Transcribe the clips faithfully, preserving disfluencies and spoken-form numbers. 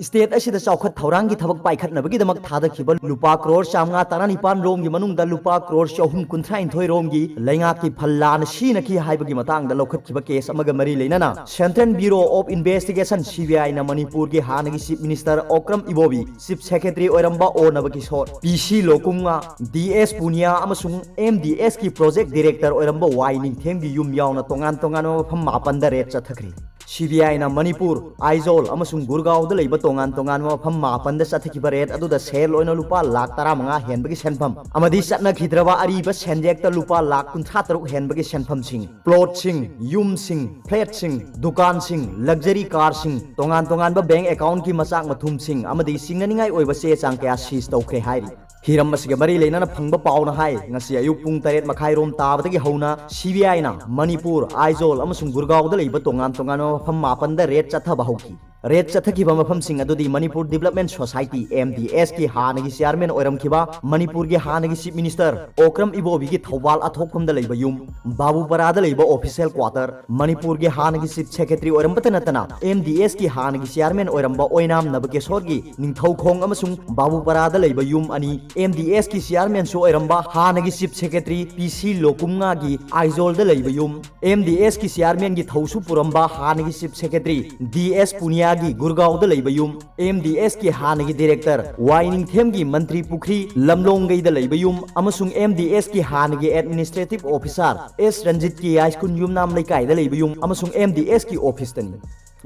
State ꯑꯁꯤꯗ ꯆꯥꯎꯈꯠ ꯊꯧꯔꯥꯡꯒꯤ ꯊꯕꯛ ꯄꯥꯏꯈꯠꯅꯕꯒꯤꯗꯃꯛ ꯊꯥꯗꯈꯤꯕ ꯂꯨꯄꯥ ꯀ꯭ꯔꯣꯔ ꯆꯥꯝꯃꯉꯥ ꯇꯔꯥꯅꯤꯄꯥꯟ ꯔꯣꯝꯒꯤ ꯃꯅꯨꯡꯗ ꯂꯨꯄꯥ ꯀ꯭ꯔꯣꯔ ꯆꯍꯨꯝ ꯀꯨꯟꯊ꯭ꯔꯥꯅꯤꯊꯣꯏ ꯔꯣꯝꯒꯤ ꯂꯩꯉꯥꯛꯀꯤ ꯐꯜ ꯂꯥꯟꯅ ꯁꯤꯖꯤꯟꯅꯈꯤ ꯍꯥꯏꯕꯒꯤ ꯃꯇꯥꯡꯗ ꯂꯧꯈꯠꯈꯤꯕ case ꯑꯃꯒ ꯃꯔꯤ ꯂꯩꯅꯅ Central Bureau of Investigation, C B I ꯅ ꯃꯅꯤꯄꯨꯔꯒꯤ ꯍꯥꯟꯅꯒꯤ Chief Minister ꯑꯣꯀ꯭ꯔꯝ ꯏꯕꯣꯕꯤ, Chief Secretary ꯑꯣꯏꯔꯝꯕ ꯑꯣ ꯅꯕꯀꯤꯁꯣꯔ, P C ꯂꯣꯀꯨꯝꯉꯥ, D S Punia ꯑꯃꯁꯨꯡ M D S ꯀꯤ Project Director ꯑꯣꯏꯔꯝꯕ ꯋꯥꯏ ꯅꯤꯡꯊꯦꯝꯒꯤ ꯌꯨꯝ ꯌꯥꯎꯅ ꯇꯣꯉꯥꯟ ꯇꯣꯉꯥꯟꯕ ꯃꯐꯝ ꯃꯥꯄꯟꯗ raid ꯆꯠꯊꯈ꯭ꯔꯤ꯫ C B I ꯅ ꯃꯅꯤꯄꯨꯔ, ꯑꯥꯏꯖꯣꯜ ꯑꯃꯁꯨꯡ ꯒꯨꯔꯒꯥꯎꯗ ꯂꯩꯕ ꯇꯣꯉꯥꯟ ꯇꯣꯉꯥꯟꯕ ꯃꯐꯝ ꯃꯥꯄꯟꯗ ꯆꯠꯊꯈꯤꯕ raid ꯑꯗꯨꯗ ꯁꯦꯜ ꯑꯣꯏꯅ ꯂꯨꯄꯥ ꯂꯥꯈ ꯇꯔꯥꯃꯉꯥ ꯍꯦꯟꯕꯒꯤ ꯁꯦꯟꯐꯝ ꯑꯃꯗꯤ ꯆꯠꯅꯈꯤꯗ꯭ꯔꯕ ꯑꯔꯤꯕ ꯁꯦꯟꯖꯦꯛꯇ ꯂꯨꯄꯥ ꯂꯥꯈ ꯀꯨꯟꯊ꯭ꯔꯥ ꯇꯔꯨꯛ ꯍꯦꯟꯕꯒꯤ ꯁꯦꯟꯐꯝꯁꯤꯡ, plot ꯁꯤꯡ, ꯌꯨꯝꯁꯤꯡ, flat ꯁꯤꯡ, ꯗꯨꯀꯥꯟꯁꯤꯡ, luxury car ꯁꯤꯡ, ꯇꯣꯉꯥꯟ ꯇꯣꯉꯥꯟꯕ bank account ꯀꯤ ꯃꯆꯥꯛ ꯃꯊꯨꯝꯁꯤꯡ ꯑꯃꯗꯤ ꯆꯤꯡꯅꯅꯤꯡꯉꯥꯏ ꯑꯣꯏꯕ ꯆꯦ ꯆꯥꯡ ꯀꯌꯥ seize ꯇꯧꯈ꯭ꯔꯦ ꯍꯥꯏꯔꯤ꯫ ꯍꯤꯔꯝ ꯑꯁꯤꯒ ꯃꯔꯤ ꯂꯩꯅꯅ ꯐꯪꯕ ꯄꯥꯎꯅ ꯍꯥꯏ, ꯉꯁꯤ ꯑꯌꯨꯛ ꯄꯨꯡ ꯇꯔꯦꯠ ꯃꯈꯥꯏ ꯔꯣꯝ ꯇꯥꯕꯗꯒꯤ ꯍꯧꯅ C B I ꯅ ꯃꯅꯤꯄꯨꯔ, ꯑꯥꯏꯖꯣꯜ ꯑꯃꯁꯨꯡ ꯒꯨꯔꯒꯥꯎꯗ ꯂꯩꯕ ꯇꯣꯉꯥꯟ ꯇꯣꯉꯥꯟꯕ ꯃꯐꯝ ꯃꯥꯄꯟꯗ raid ꯆꯠꯊꯕ ꯍꯧꯈꯤ꯫ Raid ꯆꯠꯊꯈꯤꯕ ꯃꯐꯝꯁꯤꯡ ꯑꯗꯨꯗꯤ Manipur Development Society, M D S ꯀꯤ ꯍꯥꯟꯅꯒꯤ chairman ꯑꯣꯏꯔꯝꯈꯤꯕ ꯃꯅꯤꯄꯨꯔꯒꯤ ꯍꯥꯟꯅꯒꯤ Chief Minister ꯑꯣꯀ꯭ꯔꯝ ꯏꯕꯣꯕꯤꯒꯤ ꯊꯧꯕꯥꯜ ꯑꯊꯣꯛꯐꯝꯗ ꯂꯩꯕ ꯌꯨꯝ, ꯕꯥꯕꯨꯄꯔꯥꯗ ꯂꯩꯕ official quarter, ꯃꯅꯤꯄꯨꯔꯒꯤ ꯍꯥꯟꯅꯒꯤ Chief Secretary ꯑꯣꯏꯔꯝꯕꯇ ꯅꯠꯇꯅ M D S ꯀꯤ ꯍꯥꯟꯅꯒꯤ chairman ꯑꯣꯏꯔꯝꯕ ꯑꯣꯏꯅꯥꯝ ꯅꯕꯀꯦꯁꯣꯔꯒꯤ ꯅꯤꯡꯊꯧꯈꯣꯡ ꯑꯃꯁꯨꯡ ꯕꯥꯕꯨꯄꯔꯥꯗ ꯂꯩꯕ ꯌꯨꯝ ꯑꯅꯤ, M D S ꯀꯤ chairman ꯁꯨ ꯑꯣꯏꯔꯝꯕ ꯍꯥꯟꯅꯒꯤ Chief Secretary P C ꯂꯣꯀꯨꯝꯉꯥꯒꯤ ꯑꯥꯏꯖꯣꯜꯗ ꯂꯩꯕ ꯌꯨꯝ, M D S ꯀꯤ chairman ꯒꯤ ꯊꯧꯁꯨ ꯄꯨꯔꯝꯕ ꯍꯥꯟꯅꯒꯤ Chief Secretary D S ꯄꯨꯅꯤꯌꯥꯒꯤ ꯒꯨꯔꯒꯥꯎꯗ ꯂꯩꯕ ꯌꯨꯝ, M D S ꯀꯤ ꯍꯥꯟꯅꯒꯤ Director ꯋꯥꯏ ꯅꯤꯡꯊꯦꯝꯒꯤ ꯃꯟꯇ꯭ꯔꯤ ꯄꯨꯈ꯭ꯔꯤ ꯂꯝꯂꯣꯡꯒꯩꯗ ꯂꯩꯕ ꯌꯨꯝ ꯑꯃꯁꯨꯡ M D S ꯀꯤ ꯍꯥꯟꯅꯒꯤ Administrative Officer S ꯔꯟꯖꯤꯠꯀꯤ ꯌꯥꯏꯁ꯭ꯀꯨꯟ ꯌꯨꯝꯅꯥꯝ ꯂꯩꯀꯥꯏꯗ ꯂꯩꯕ ꯌꯨꯝ ꯑꯃꯁꯨꯡ M D S ꯀꯤ office ꯇꯅꯤ꯫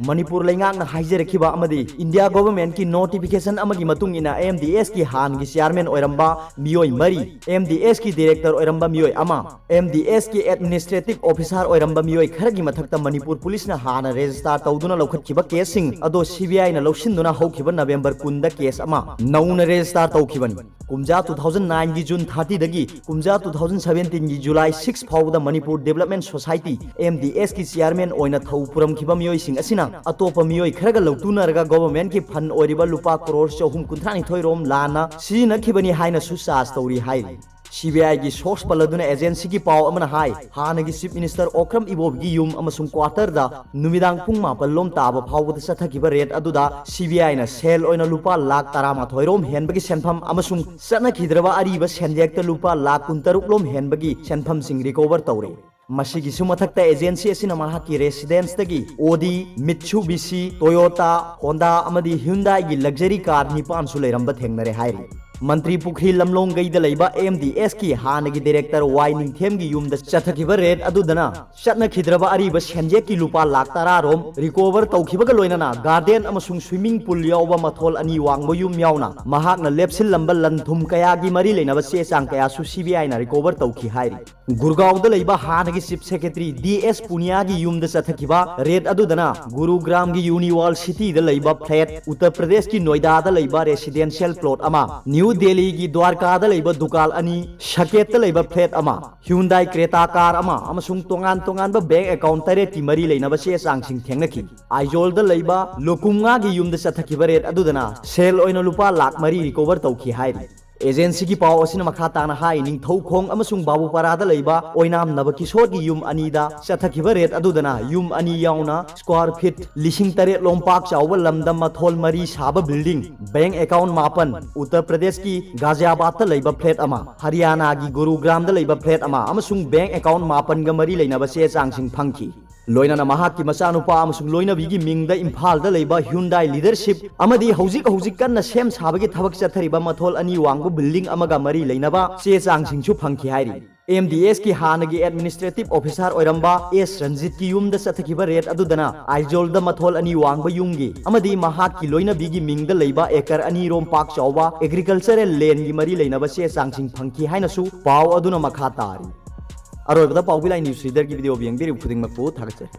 ꯃꯅꯤꯄꯨꯔ ꯂꯩꯉꯥꯛꯅ ꯍꯥꯏꯖꯔꯛꯈꯤꯕ ꯑꯃꯗꯤ India Government ꯀꯤ notification ꯑꯃꯒꯤ ꯃꯇꯨꯡ ꯏꯟꯅ M D S ꯀꯤ ꯍꯥꯟꯅꯒꯤ chairman ꯑꯣꯏꯔꯝꯕ ꯃꯤꯑꯣꯏ ꯃꯔꯤ, M D S ꯀꯤ Director ꯑꯣꯏꯔꯝꯕ ꯃꯤꯑꯣꯏ ꯑꯃ, M D S ꯀꯤ Administrative Officer ꯑꯣꯏꯔꯝꯕ ꯃꯤꯑꯣꯏ ꯈꯔꯒꯤ ꯃꯊꯛꯇ ꯃꯅꯤꯄꯨꯔ Police ꯅ ꯍꯥꯟꯅ register ꯇꯧꯗꯨꯅ ꯂꯧꯈꯠꯈꯤꯕ case ꯁꯤꯡ ꯑꯗꯣ C B I ꯅ ꯂꯧꯁꯤꯟꯗꯨꯅ ꯍꯧꯈꯤꯕ ꯅꯕꯦꯝꯕꯔ ꯀꯨꯟꯗ case ꯑꯃ ꯅꯧꯅ register ꯇꯧꯈꯤꯕꯅꯤ꯫ ꯀꯨꯝꯖꯥ two thousand nine ꯒꯤ June thirty ꯗꯒꯤ ꯀꯨꯝꯖꯥ two thousand seventeen ꯒꯤ July six ꯐꯥꯎꯕꯗ Manipur Development Society, M D S ꯀꯤ chairman ꯑꯣꯏꯅ ꯊꯧ ꯄꯨꯔꯝꯈꯤꯕ ꯃꯤꯑꯣꯏꯁꯤꯡ ꯑꯁꯤꯅ ꯑꯇꯣꯞꯄ ꯃꯤꯑꯣꯏ ꯈꯔꯒ ꯂꯧꯇꯨꯅꯔꯒ government ꯀꯤ fund ꯑꯣꯏꯔꯤꯕ ꯂꯨꯄꯥ ꯀ꯭ꯔꯣꯔ ꯆꯍꯨꯝ ꯀꯨꯟꯊ꯭ꯔꯥ ꯅꯤꯊꯣꯏ ꯔꯣꯝ ꯂꯥꯟꯅ ꯁꯤꯖꯤꯟꯅꯈꯤꯕꯅꯤ ꯍꯥꯏꯅꯁꯨ charge ꯇꯧꯔꯤ ꯍꯥꯏꯔꯤ꯫ CBIꯒꯤ source ꯄꯜꯂꯗꯨꯅ agencyꯒꯤ ꯄꯥꯎ ꯑꯃꯅ ꯍꯥꯏ, ꯍꯥꯟꯅꯒꯤ Chief Minister ꯑꯣꯀ꯭ꯔꯝ ꯏꯕꯣꯕꯤꯒꯤ ꯌꯨꯝ ꯑꯃꯁꯨꯡ quarterꯗ ꯅꯨꯃꯤꯗꯥꯡ ꯄꯨꯡ ꯃꯥꯄꯜ ꯂꯣꯝ ꯇꯥꯕ ꯐꯥꯎꯕꯗ ꯆꯠꯊꯈꯤꯕ raid ꯑꯗꯨꯗ CBIꯅ ꯁꯦꯜ ꯑꯣꯏꯅ ꯂꯨꯄꯥ ꯂꯥꯈ ꯇꯔꯥꯃꯥꯊꯣꯏ ꯔꯣꯝ ꯍꯦꯟꯕꯒꯤ ꯁꯦꯟꯐꯝ ꯑꯃꯁꯨꯡ ꯆꯠꯅꯈꯤꯗ꯭ꯔꯕ ꯑꯔꯤꯕ ꯁꯦꯟꯌꯦꯛꯇ ꯂꯨꯄꯥ ꯂꯥꯈ ꯀꯨꯟꯇꯔꯨꯛ ꯂꯣꯝ ꯍꯦꯟꯕꯒꯤ ꯁꯦꯟꯐꯝꯁꯤꯡ recover ꯇꯧꯔꯦ꯫ ꯃꯁꯤꯒꯤꯁꯨ ꯃꯊꯛꯇ agency ꯑꯁꯤꯅ ꯃꯍꯥꯛꯀꯤ residenceꯇꯒꯤ Audi, Mitsubishi, Toyota, Honda ꯑꯃꯗꯤ Hyundaiꯒꯤ luxury car ꯅꯤꯄꯥꯟꯁꯨ ꯂꯩꯔꯝꯕ ꯊꯦꯡꯅꯔꯦ ꯍꯥꯏꯔꯤ꯫ ꯃꯟꯇ꯭ꯔꯤ ꯄꯨꯈ꯭ꯔꯤ ꯂꯝꯂꯣꯡꯒꯩꯗ ꯂꯩꯕ MDSꯀꯤ ꯍꯥꯟꯅꯒꯤ director ꯋꯥꯏ ꯅꯤꯡꯊꯦꯝꯒꯤ ꯌꯨꯝꯗ ꯆꯠꯊꯈꯤꯕ raid ꯑꯗꯨꯗꯅ ꯆꯠꯅꯈꯤꯗ꯭ꯔꯕ ꯑꯔꯤꯕ ꯁꯦꯟꯌꯦꯛꯀꯤ ꯂꯨꯄꯥ ꯂꯥꯈ ꯇꯔꯥ ꯔꯣꯝ recover ꯇꯧꯈꯤꯕꯒ ꯂꯣꯏꯅꯅ garden ꯑꯃꯁꯨꯡ swimming pool ꯌꯥꯎꯕ ꯃꯊꯣꯜ ꯑꯅꯤ ꯋꯥꯡꯕ ꯌꯨꯝ ꯌꯥꯎꯅ ꯃꯍꯥꯛꯅ ꯂꯦꯞꯁꯤꯜꯂꯝꯕ ꯂꯟ ꯊꯨꯝ ꯀꯌꯥꯒꯤ ꯃꯔꯤ ꯂꯩꯅꯕ ꯆꯦ ꯆꯥꯡ ꯀꯌꯥꯁꯨ CBIꯅ recover ꯇꯧꯈꯤ ꯍꯥꯏꯔꯤ꯫ ꯒꯨꯔꯒꯥꯎꯗ ꯂꯩꯕ ꯍꯥꯟꯅꯒꯤ Chief Secretary DS ꯄꯨꯅꯤꯌꯥꯒꯤ ꯌꯨꯝꯗ ꯆꯠꯊꯈꯤꯕ raid ꯑꯗꯨꯗꯅ ꯒꯨꯔꯨꯒ꯭ꯔꯥꯝꯒꯤ Universityꯗ ꯂꯩꯕ flat, ꯎꯠꯇꯔ ꯄ꯭ꯔꯗꯦꯁꯀꯤ ꯅꯣꯏꯗꯥꯗ ꯂꯩꯕ residential plot ꯑꯃ, ꯅ꯭ꯌꯨ ꯗꯦꯜꯂꯤꯒꯤ ꯗ꯭ꯋꯥꯔꯀꯥꯗ ꯂꯩꯕ ꯗꯨꯀꯥꯟ ꯑꯅꯤ, ꯁꯀꯦꯠꯇ ꯂꯩꯕ flat ꯑꯃ, Hyundai Creta car ꯑꯃ ꯑꯃꯁꯨꯡ ꯇꯣꯉꯥꯟ ꯇꯣꯉꯥꯟꯕ bank account ꯇꯔꯦꯠꯀꯤ ꯃꯔꯤ ꯂꯩꯅꯕ ꯆꯦ ꯆꯥꯡꯁꯤꯡ ꯊꯦꯡꯅꯈꯤ꯫ ꯑꯥꯏꯖꯣꯜꯗ ꯂꯩꯕ ꯂꯣꯀꯨꯝꯉꯥꯒꯤ ꯌꯨꯝꯗ ꯆꯠꯊꯈꯤꯕ raid ꯑꯗꯨꯗꯅ ꯁꯦꯜ ꯑꯣꯏꯅ ꯂꯨꯄꯥ ꯂꯥꯈ ꯃꯔꯤ recover ꯇꯧꯈꯤ ꯍꯥꯏꯔꯤ꯫ Agencyꯒꯤ ꯄꯥꯎ ꯑꯁꯤꯅ ꯃꯈꯥ ꯇꯥꯅ ꯍꯥꯏ, ꯅꯤꯡꯊꯧꯈꯣꯡ ꯑꯃꯁꯨꯡ ꯕꯥꯕꯨꯄꯥꯔꯥꯗ ꯂꯩꯕ ꯑꯣꯏꯅꯥꯝ ꯅꯕꯀꯤꯁꯣꯔꯒꯤ ꯌꯨꯝ ꯑꯅꯤꯗ ꯆꯠꯊꯈꯤꯕ raid ꯑꯗꯨꯗꯅ ꯌꯨꯝ ꯑꯅꯤ ꯌꯥꯎꯅ square feet ꯂꯤꯁꯤꯡ ꯇꯔꯦꯠ ꯂꯣꯝ ꯄꯥꯛ ꯆꯥꯎꯕ ꯂꯝꯗ ꯃꯊꯣꯜ ꯃꯔꯤ ꯁꯥꯕ building, bank account ꯃꯥꯄꯟ, ꯎꯠꯇꯔ ꯄ꯭ꯔꯗꯦꯁꯀꯤ ꯒꯥꯖꯤꯌꯥꯕꯥꯗꯇ ꯂꯩꯕ flat ꯑꯃ, ꯍꯔꯤꯌꯥꯅꯥꯒꯤ ꯒꯨꯔꯨꯒ꯭ꯔꯥꯝꯗ ꯂꯩꯕ flat ꯑꯃ ꯑꯃꯁꯨꯡ bank account ꯃꯥꯄꯟꯒ ꯃꯔꯤ ꯂꯩꯅꯕ ꯆꯦ ꯆꯥꯡꯁꯤꯡ ꯐꯪꯈꯤ꯫ ꯂꯣꯏꯅꯅ ꯃꯍꯥꯛꯀꯤ ꯃꯆꯥꯅꯨꯄꯥ ꯑꯃꯁꯨꯡ ꯂꯣꯏꯅꯕꯤꯒꯤ ꯃꯤꯡꯗ ꯏꯝꯐꯥꯜꯗ ꯂꯩꯕ Hyundai leadership ꯑꯃꯗꯤ ꯍꯧꯖꯤꯛ ꯍꯧꯖꯤꯛ ꯀꯟꯅ ꯁꯦꯝ ꯁꯥꯕꯒꯤ ꯊꯕꯛ ꯆꯠꯊꯔꯤꯕ ꯃꯊꯣꯜ ꯑꯅꯤ ꯋꯥꯡꯕ building ꯑꯃꯒ ꯃꯔꯤ ꯂꯩꯅꯕ ꯆꯦ ꯆꯥꯡꯁꯤꯡꯁꯨ ꯐꯪꯈꯤ ꯍꯥꯏꯔꯤ꯫ MDSꯀꯤ ꯍꯥꯟꯅꯒꯤ administrative officer ꯑꯣꯏꯔꯝꯕ ꯑꯦꯁ ꯔꯟꯖꯤꯠꯀꯤ ꯌꯨꯝꯗ ꯆꯠꯊꯈꯤꯕ raid ꯑꯗꯨꯗꯅ ꯑꯥꯏꯖꯣꯜꯗ ꯃꯊꯣꯜ ꯑꯅꯤ ꯋꯥꯡꯕ ꯌꯨꯝꯒꯤ ꯑꯃꯗꯤ ꯃꯍꯥꯛꯀꯤ ꯂꯣꯏꯅꯕꯤꯒꯤ ꯃꯤꯡꯗ ꯂꯩꯕ acre ꯑꯅꯤ ꯔꯣꯝ ꯄꯥꯛ ꯆꯥꯎꯕ agricultural landꯒꯤ ꯃꯔꯤ ꯂꯩꯅꯕ ꯆꯦ ꯆꯥꯡꯁꯤꯡ ꯐꯪꯈꯤ ꯍꯥꯏꯅꯁꯨ ꯄꯥꯎ ꯑꯗꯨꯅ ꯃꯈꯥ ꯇꯥꯔꯤ꯫ ꯑꯔꯣꯏꯕꯗ ꯄꯥꯎꯕꯤ ꯂꯥꯏ news readerꯒꯤ video ꯌꯦꯡꯕꯤꯔꯤꯕ ꯈꯨꯗꯤꯡꯃꯛꯄꯨ ꯊꯥꯒꯠꯆꯔꯤ꯫